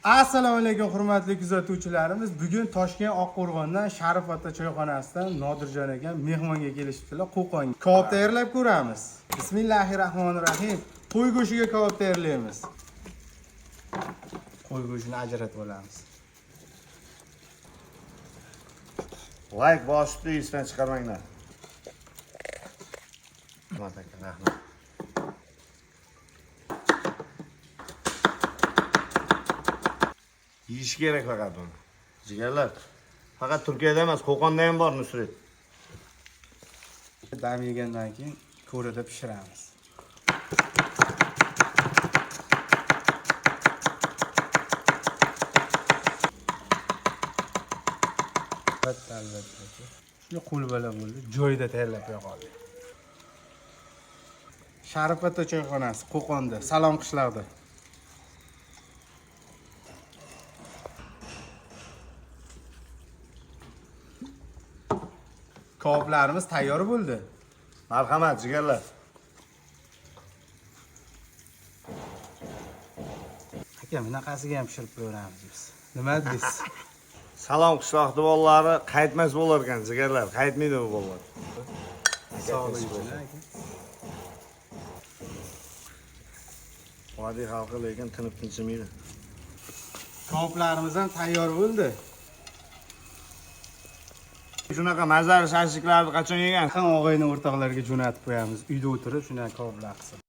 Assalomu alaykum hurmatli kuzatuvchilarimiz. Bugun Toshkent Oqqo'rg'ondan Sharif ota choyxonasidan Nodirjon aka mehmonga kelishibdilar Qo'qonga. Kabob tayyorlab ko'ramiz. Bismillahirrohmanirrohim. Qo'y go'shtiga kabob tayyorlaymiz. Qo'y go'shtini ajratib olamiz. Like bosibdi, esdan chiqarmanglar. Rahmat aka, rahmat. Yeyish kerak faqat buni. Jigarlar, faqat Turkiyada emas, Qo'qonda ham bor Nusret. Dam yegandan keyin ko'rada pishiramiz. Albatta, albatta aka. Shunday qo'lbola bo'ldi. Joyida tayyorlab qo'ya qoldik. Sharif ota choyxonasi Qo'qonda, Salom qishlog'ida. Kaboblarimiz tayyor bo'ldi. Marhamat, jigarlar. Aka, bunaqasiga ham pishirib ko'ramiz biz. Nima deysiz? Salom qishloqni bolalari qaytmas bo'lar ekan, jigarlar. Qaytmaydi bu bolalar. Sog'lik uchun aka. Vodiy xalqi lekin tinib tinchimaydi. Kaboblarimiz ham tayyor bo'ldi. Shunaqa mazali shashliklarni qachon yegan? Yaqin og'ayni o'rtoqlarga jo'natib qo'yamiz. Uyda o'tirib shunaqa kaboblar qilsa.